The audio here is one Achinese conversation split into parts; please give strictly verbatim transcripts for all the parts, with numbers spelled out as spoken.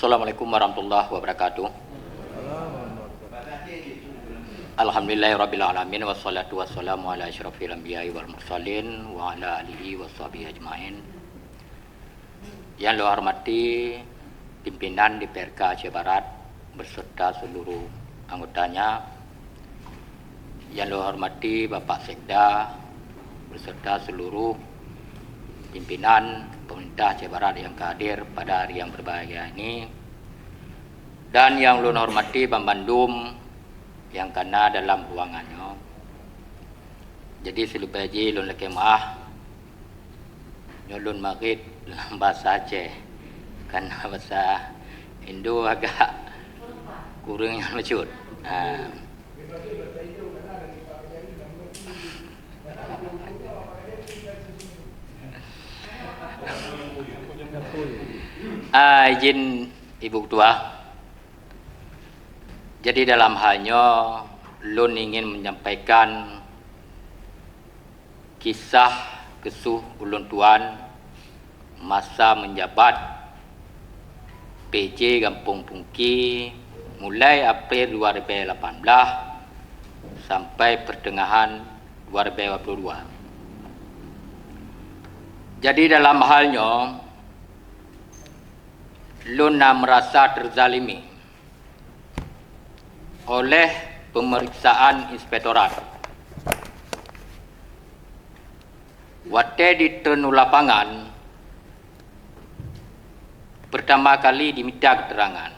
Assalamualaikum warahmatullahi wabarakatuh. Alhamdulillahirabbil alamin, wassalatu wassalamu ala asyrafil anbiya'i wal mursalin wa ala alihi wa sahbihi ajmain. Yang lôn hormati pimpinan D P R K Aceh Barat beserta seluruh anggotanya, yang lôn hormati Bapak Sekda beserta seluruh pimpinan pemerintah Aceh Barat yang ka hadir pada hari yang berbahagia ini, dan yang lôn hormati banmandum nyang ka na dalam ruangan nyoe. Jadi, sileubeh jih lôn lakée meu'ah, nyoe lôn marit lam basa Aceh, karena basa Indo agak kureueng nyang meucut. Ha. Ah, izin Ibu Ketua. Jadi, dalam hal nyoe, lôn ingin menyampaikan kisah keusoh ulôn tuan masa menjabat P J Gampông Pungki mulai April dua ribu lapan belas sampai pertengahan dua ribu dua puluh dua. Jadi, dalam hal nyoe, lôn na merasa terzalimi oleh pemeriksaan inspektorat. Watée di teun u lapangan, pertama kali dimita keterangan.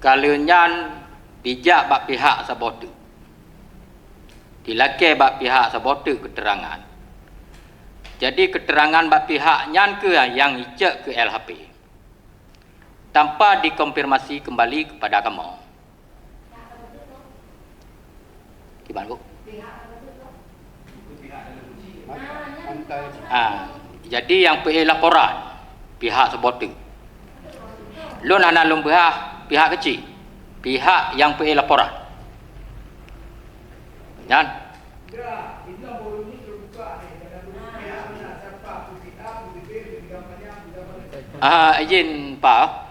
Ka lheueh nyan dijak bak pihak saboh teuk. Dilakée bak pihak saboh teuk keterangan. Jadi, keterangan bak pihak nyan keuh nyang icok keu L H P, tanpa dikonfirmasi kembali kepada kamoe. Kiban, Bu? Ah, jadi nyang peuék laporan pihak saboh teuk. Lôn hana lôn peugah pihak keuchik, pihak nyang peuék laporan. Nyan. Ah, izin, Pak.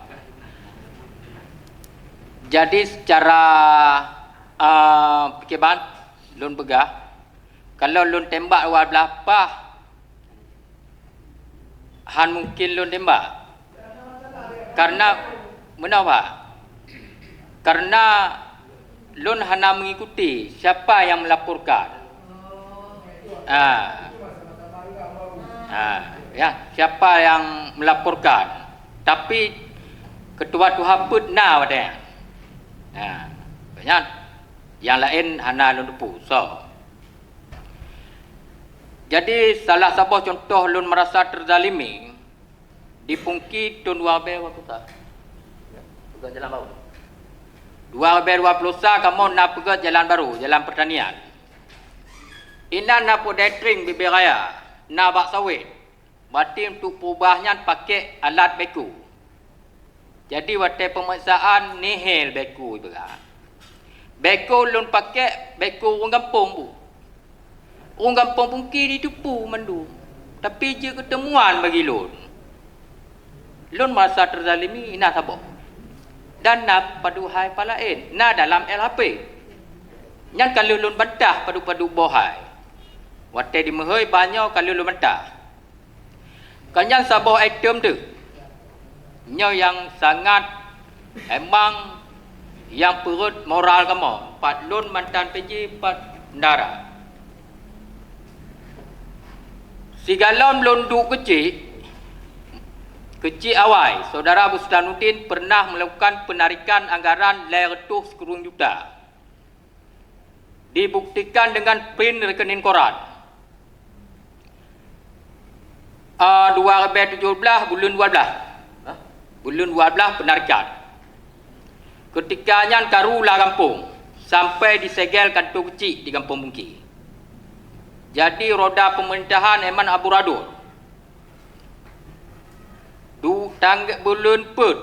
Jadi, secara, ah, kiban lôn peugah, kalau lôn tembak dua blah pah, han mungkin lôn tembak. Karena, meunoe, Pak. Karena lôn hana mengikuti siapa yang melaporkan. Ah. Ah, ya, siapa yang melaporkan. Tapi ketua tuha peuet na watée nyan. Ah, nyan. Nyang laén hana lôn teupeu soe. Jadi, salah saboh cuntoh lôn merasa terzalimi, di Pungki thôn dua ribèe dua ploh sa. Ya, peugöt jalan baru. Dua ribèe dua ploh sa kamoe na peugöt jalan baru, jalan pertanian. Inan na peudetring bibèe raya, na bak sawét. Berarti untuk peubah nyan pakék alat beko. Jadi, watèe peumèksaan nihil beko ibarat. Beko lôn pakék beko ureueng gampông, Bu. Ureueng gampông Pungki jiteupeue mandum, tapi jeuet keu teumuan bagi lôn. Lôn merasa terzalimi, inan saboh. Dan na padub hai pat laén, na dalam L H P. Nyan ka lheueh lôn bantah padub-padub boh hai. Watèe jimeuhôi bah nyoe ka lheueh lôn bantah. Ka nyan saboh item teuk. Nyoe nyang sangat emang nyang peureuet moral kamoe, pat lôn mantan P J, pat bendahara. Sigohlom lôn duek keuchik, keuchik awai, Saudara Bustanuddin pernah melakukan penarikan anggaran lhèe reutôh sikureueng juta. Dibuktikan dengan print rekening koran. Ah, dua ribèe tujoh blah, buleuen dua blah. Hah? Buleuen dua blah peunarikan. Keutika nyan karu lam gampông, sampai disegel kantô keuchik di Gampông Pungki. Jadi, roda pemerintahan memang amburadul. Du-, tanggai buleuen peuet,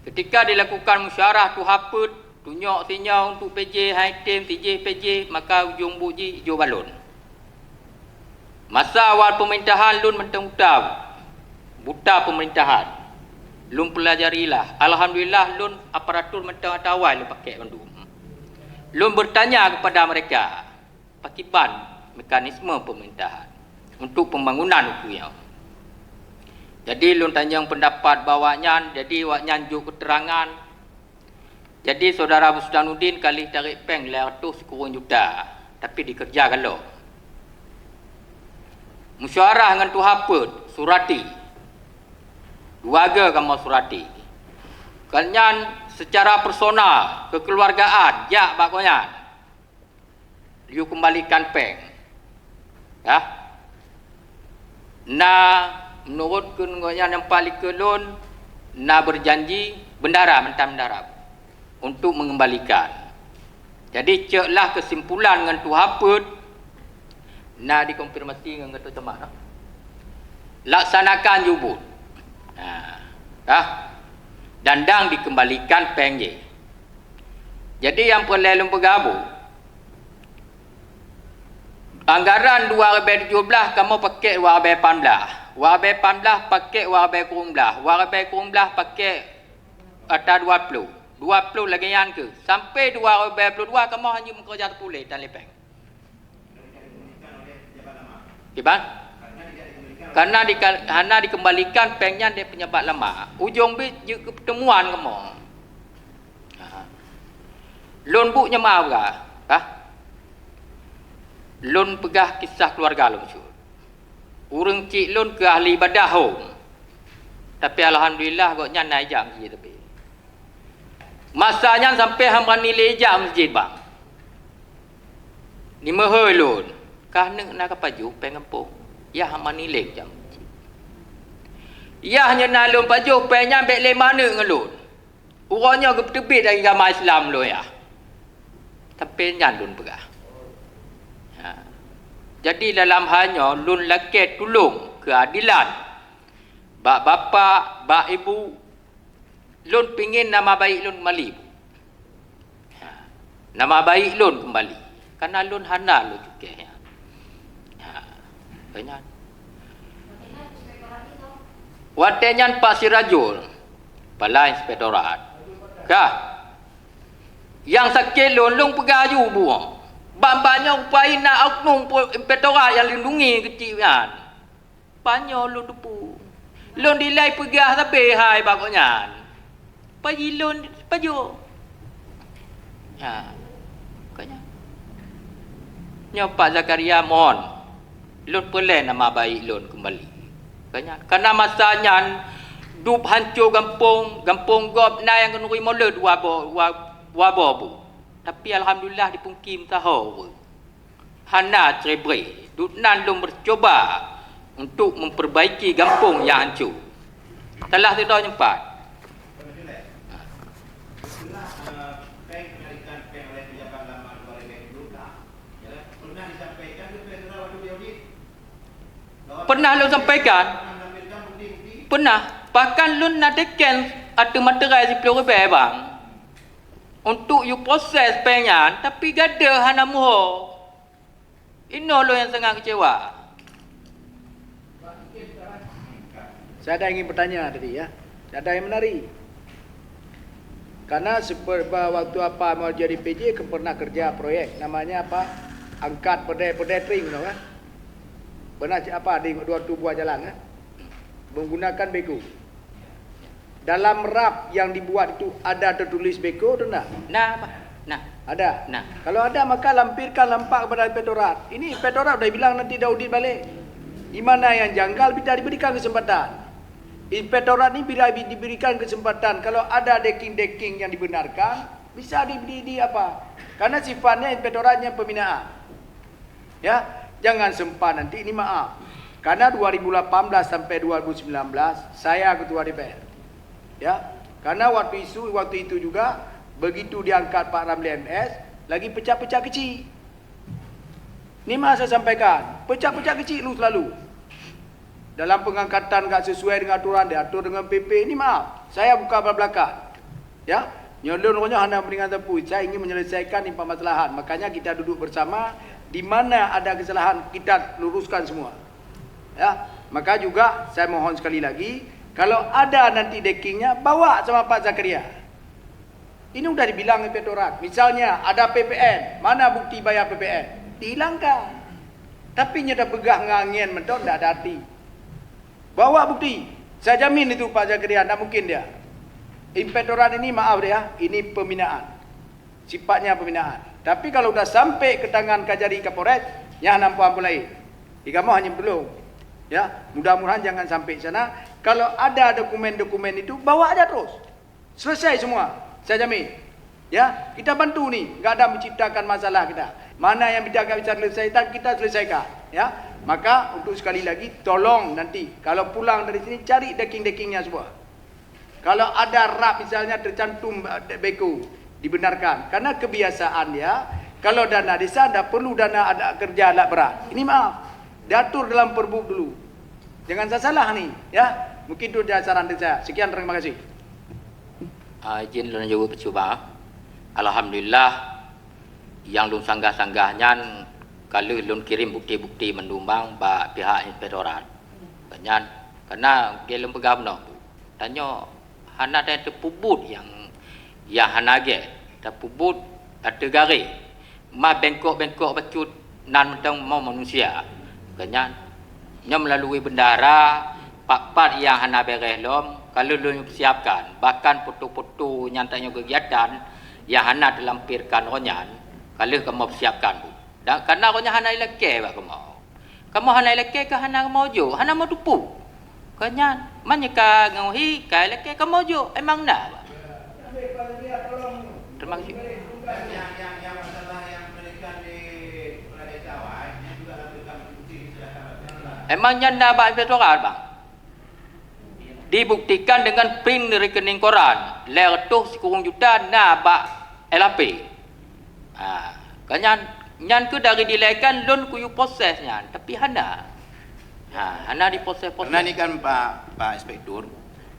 keutika dilakukan musyawarah tuha peuet, tunyok sinyoe untuk P J, hai tem, sijih P J, maka ujong buet jih ijôk bak lôn. Masa awal pemerintahan lôn mantong utam. buta pemerintahan. Lôn pelajarilah. Alhamdulillah, lôn aparatur mantong ata awai lôn pakai bandum. Lôn bertanya kepada mereka, pakiban mekanisme pemerintahan untuk pembangunan ukeue nyoe. Jadi, lôn tanyong pendapat bak awaknyan, jadi awaknyan jok keterangan. Jadi, Saudara Busdanuddin ka lheueh tarek péng lhèe ratus sikureueng juta, tapi dikeureuja galom. Musyawarah ngon tuha peuet, Surati. Dua geu kamoe Surati. Gobnyan secara personal, kekeluargaan, jak bak gobnyan. Laju keumbalikan péng. Ya. Na, meunurot keu gobnyan nyang pat likot lôn, na berjanji bendahara, mantong bendahara untuk mengembalikan. Jadi, ceklah kesimpulan ngon tuha peuet, na dikonfirmasi ngon gata teuma, nah. Laksanakan jubut. Nah, dah. Dan dang dikembalikan péng jih. Jadi, nyang peureulèe lôn peugah, Bu, anggaran dua ribèe tujoh blah kamoe pakèk dua ribèe lapan blah. Dua ribèe lapan blah pakèk dua ribèe kureueng blah. Dua ribèe kureueng blah pakèk ata dua ploh. Dua ploh lagèe nyan keuh. Sampai dua ribèe dua ploh dua kamoe hana meukeureuja sapeue lé tan lé péng. Kiban? Karena dika-, hana dikembalikan péng nyan lé pejabat lama. Ujong bit jeuet keu pertemuan kamoe. Ha. Lôn buet nyang meu'ah, bah. Lôn peugah kisah keuluwarga lôn bacut. Ureueng chik lôn keu ahli ibadah hom. Tapi alhamdulillah gobnyan na ijak meuseujid tapi. Masa nyan sampoe hana bani lé ijak meuseujid bang. Nimeuhôi lôn, ka neuk na ka pajoh péng gampông. Yah hana bani lé ijak meuseujid. Yah nyoe na lôn pajoh péng nyan bèk lé maneuk ngon lôn. Uroe nyoe geupeuteubiet dari agama Islam lôn yah. Tapi nyan lôn peugah. Ha. Jadi dalam hal nyoe lôn lakèe tulông keuadilan bak bapak, bak ibu, lôn pingin nama baik lôn keumbali. Ha. Nama baik lôn keumbali. Karena lôn hana lôn cukéh nyan. Ha. Keu nyan. Watèe nyan Pak Sirajul, kepala inspektorat. Kah. Nyang sakét lôn, lôn peugah aju bunoe. Bak-bak nyoe rupa na oknum inspektorat nyang lindungi keuchik nyan. Panyöt lôn teupeu. Lôn dilai peugah sabe hai bak gobnyan. Paji lôn pajoh. Ha. Ka nyan. Nyoe Pak Zakaria mohon. Lôn peureulèe nama baik lôn keumbali. Ka nyan. Karena masa nyan dub hanco gampông, gampông gob na nyang keuneuk mulod dua boh, dua, dua boh bu. Tapi alhamdulillah dipungkim saho ureueng. Hana cerebre, dum nan lôn meucuba untuk memperbaiki gampông nyang hanco. Salah sidroe nyang pat. Pernah lôn sampaikan? Pernah. Bahkan lôn na teken ateueh materai siploh ribèe bang. Untuk yue proses péng nyan, tapi gadoh hana muho. Inoe lôn nyang sangat kecewa. Saya ada ingin bertanya tadi ya. Saya ada yang menarik. Karena seperti waktu apa mau jadi P J ke pernah kerja proyek namanya apa? Angkat pedai-pedai tring tu kan? Pernah apa di dua tu buah jalan kan? Menggunakan beko. Dalam rap yang dibuat itu ada tertulis beko atau enggak? Nah, Pak. Nah. Ada? Nah. Kalau ada, maka lampirkan lampak kepada inspektorat. Ini inspektorat dah bilang nanti dah audit balik. Di mana yang janggal, kita diberikan kesempatan. Inspektorat ni bila di-, diberikan kesempatan, kalau ada deking-deking yang dibenarkan, bisa di, di, di apa? Karena sifatnya inspektoratnya pembinaan. Ya, jangan sempat nanti ini maaf. Karena dua ribu lapan belas sampai dua ribu sembilan belas, saya ketua D P R. Ya, karena waktu isu, waktu itu juga, begitu diangkat Pak Ramli M S, lagi pecah-pecah kecil. Ni mah saya sampaikan, pecah-pecah kecil lu selalu. Dalam pengangkatan tak sesuai dengan aturan, diatur dengan P P, ni maaf, saya buka belakang. Ya, nyoe lôn nyoe hana meuringan teupui. Saya ingin menyelesaikan ni permasalahan. Makanya kita duduk bersama, di mana ada kesalahan, kita luruskan semua. Ya. Maka juga saya mohon sekali lagi, kalau ada nanti dekkingnya, bawa sama Pak Zakaria. Ini udah dibilang inspektorat. Misalnya ada P P N, mana bukti bayar P P N? Dihilangkan. Tapi nyoe dah peugah ngon angén mantong, ndak ada arti. Bawa bukti. Saya jamin itu Pak Zakaria, ndak mungkin dia. Inspektorat ini, maaf dia, ini pembinaan. Sifatnya pembinaan. Tapi kalau udah sampai ke tangan Kajari Kapolres, nyan ampôn-ampôn lain. Di kamoe hanya belum. Ya, mudah-mudahan jangan sampai sana. Kalau ada dokumen-dokumen itu, bawa aja terus. Selesai semua, saya jamin. Ya, kita bantu ni, nggak ada menciptakan masalah kita. Mana yang tidak bisa selesaikan, kita selesaikan. Ya, maka untuk sekali lagi, tolong nanti kalau pulang dari sini, cari daging-dagingnya semua. Kalau ada rap misalnya tercantum, eh, beko, dibenarkan. Karena kebiasaan dia, kalau dana desa, ndak perlu dana ada kerja alat berat. Ini maaf, diatur dalam perbuk dulu. Jangan salah-salah ni, ya. Mungkin itu dia saran dari saya. Sekian, terima kasih. Ah, izin lôn jaweueb cuba. Alhamdulillah, nyang lôn sanggah-sanggah nyan ka lheueh lôn kirém bukti-bukti mandum bak pihak inspektorat. Nyan, karena lôn peugah bunoe, tanyoe hana teupeubuet nyang, nyang hana gét, teupeubuet ateueh garéh. Ma bengkok-bengkok bacut nan mantong mo manusia. Keu nyan, nyoe meulalu bendahara, pat-pat nyang hana beres lom, ka lheueh lôn peusiapkan. Bahkan foto-foto nyang tanyoe kegiatan nyang hana teulampirkan awaknyan, ka lheueh kamoe peusiapkan. Dan karena awaknyan hana ilakée bak kamoe. Kamoe hana ilakée keu hana kamoe jok, hana meutupeue. Keu nyan, meunyoe ka ngeuhi, ka ilakée kamoe jok, emang na. Terima kasih. Emang nyan na bak inspektorat, bang? Dibuktikan dengan pin rekening koran, lhèe reutôh sikureueng juta na bak L H P. Ha, ka nyan, nyan keuh dari dilèe kan lôn kuyue proses nyan, tapi hana. Ha, hana diproses-proses. Karena ni kan, Pak, Pak Inspektur,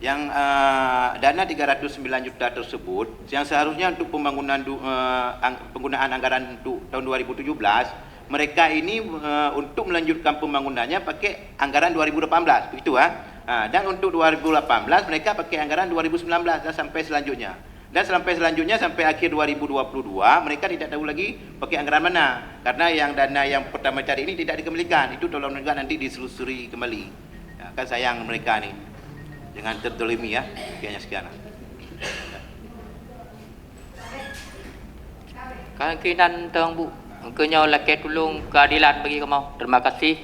yang, eh, dana tiga ratus sembilan juta tersebut yang seharusnya untuk pembangunan du-, eh, ang-, penggunaan anggaran untuk tahun dua ribu tujuh belas, mereka ini, eh, untuk melanjutkan pembangunannya pakai anggaran dua ribu delapan belas, begitu, ah? Ha, dan untuk dua ribu delapan belas, mereka pakai anggaran dua ribu sembilan belas dan sampai selanjutnya. Dan sampai selanjutnya, sampai akhir dua ribu dua puluh dua, mereka tidak tahu lagi pakai anggaran mana. Karena yang dana yang pertama tadi ini tidak dikembalikan. Itu tolong juga nanti ditelusuri kembali. Ya, kan sayang mereka ni dengan terzalimi, ya. Oke, hanya sekian. Ka keunan teuh, Bu. Engkeu nyoe lakèe tulông keuadilan bagi kamoe. Terima kasih.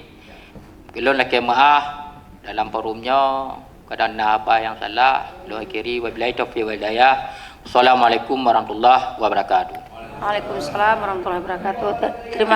Ulôn lakèe meu'ah dalam forum nyoe, kadang na haba nyang salah, lôn akhiri, wabillahi taufiq wal hidayah. Assalamualaikum warahmatullahi wabarakatuh. Waalaikumsalam warahmatullahi wabarakatuh. Terima